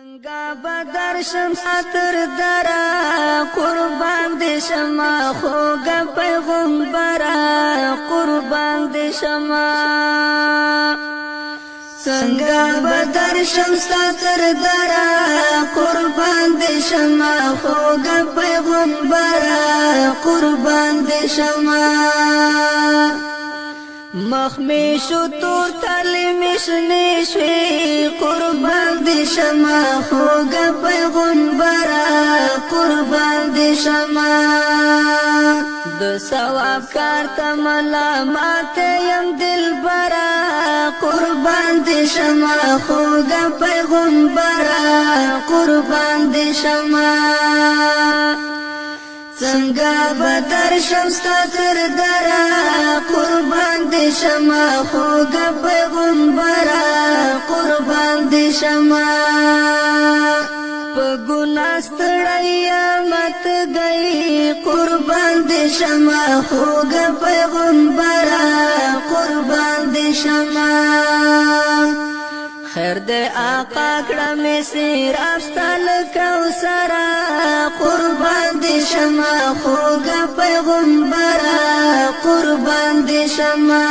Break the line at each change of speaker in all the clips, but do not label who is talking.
څنګه بدر شم ستر درا، قربان دې شما خوګه پیغمبره، قربان دې شما. څنګه بدر شم ستر درا، قربان دې شما خوګه پیغمبره، قربان دې شما. مخ می شو تور تل مشنی شوی، قربان دې شما خوګه پیغمبره، قربان دې شما. د ثواب کار ته ملامت یم دلبره، قربان دې شما خوګه پیغمبره، قربان دې شما. څنګه بدر شم ستر درا، قربان دې شما خوګه پیغمبره، قربان دې شما. په ګنا ستړی مت گئی، قربان دې شما خوګه پیغمبره، قربان دې شما. خیر دې آقا کړه مې سیر افستل کوثر، قربان دې شما خوګه پیغمبره، قربان دې شما.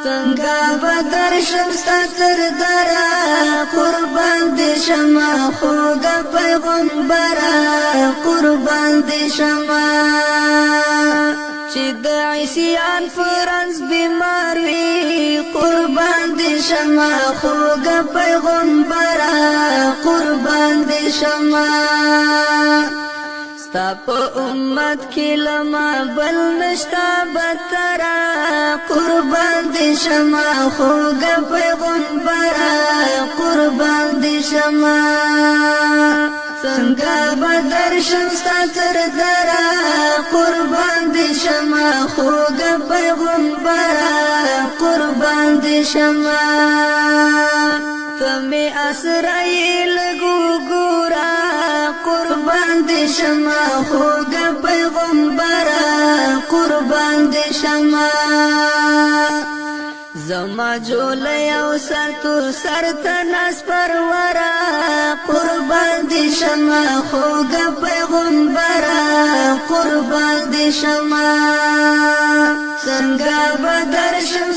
څنګه بدر شم ستر درا، قربان دې شما خوګه پیغمبره، قربان دې شما. چې د عیسیان فرنس بیمار وي، قربان دې شما خوګه پیغمبره، قربان دې شما. ستا په امت کې لما بل نشتا بترا، قربان دې شما خوګه پیغمبره، قربان دې شما. څنګه بدر شم ستر درا، قربان دې شما خوګه پیغمبره، قربان دې شما. تمه اسرائیل ګورا، قربان دې شما خوګه پیغمبره، قربان دې شما. زما جول یو سر تو سر تنس پرورا، قربان دې شما خوګه پیغمبره، قربان دې شما. څنګه بدر شم